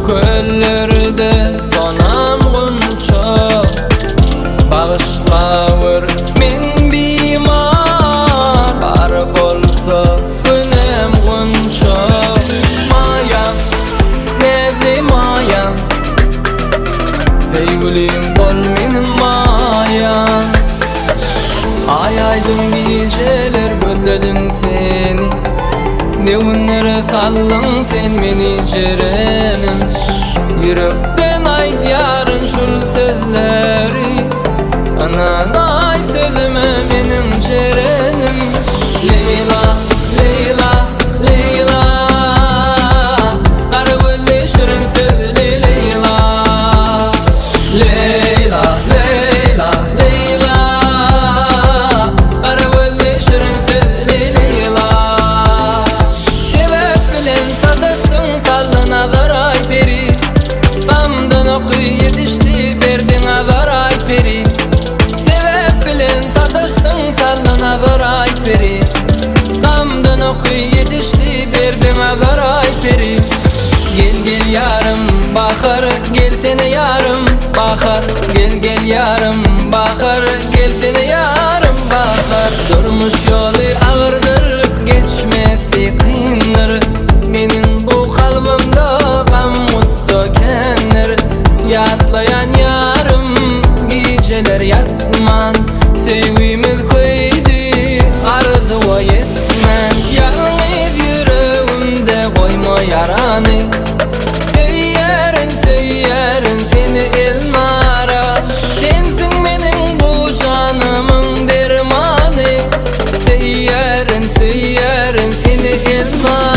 Köllerde sonam gunça Bagyşlawür men bimar Bar bolsa günem gunça Maýam, näzli maýam Söýgülim bol meniň maýam Aý aýdyň gijeler gözledim seni Ne günlere saldyň sen meni jerenim Ýürekden aýdýaryn şul sözleri Ynanaý sözüme meniň jerenim Leýla, Leýla, Leýla Gara gözli şirin sözli Leýla Leýla, Leýla, Leýla Gara gözli şirin sözli Leýla Sebäp bilen sataşdyň saldy nazar aý peri Gamdan oky ýetişdi berdiň azar aý peri Sebäp bilen sataşdyň saldy nazar aý peri Gamdan oky ýetişdi berdiň azar aý peri Gel gel ýarym bahar gelsene ýarym bahar Gel gel ýarym bahar gelsene ýarym bahar Durmuş ýoly agyrdyr geçmesi kyndyr Meniň bu kalbymda gam gussa kändir Ýatlaýan ýarym gijeler ýatman Söýgimiz köýdi arzuwa ýetmän Ýalňyz ýüregimde goýma ýarany Söýýärin söýýärin seni Elnara Sensiň meniň bu janymyň dermany Söýýärin söýýärin seni Elnara.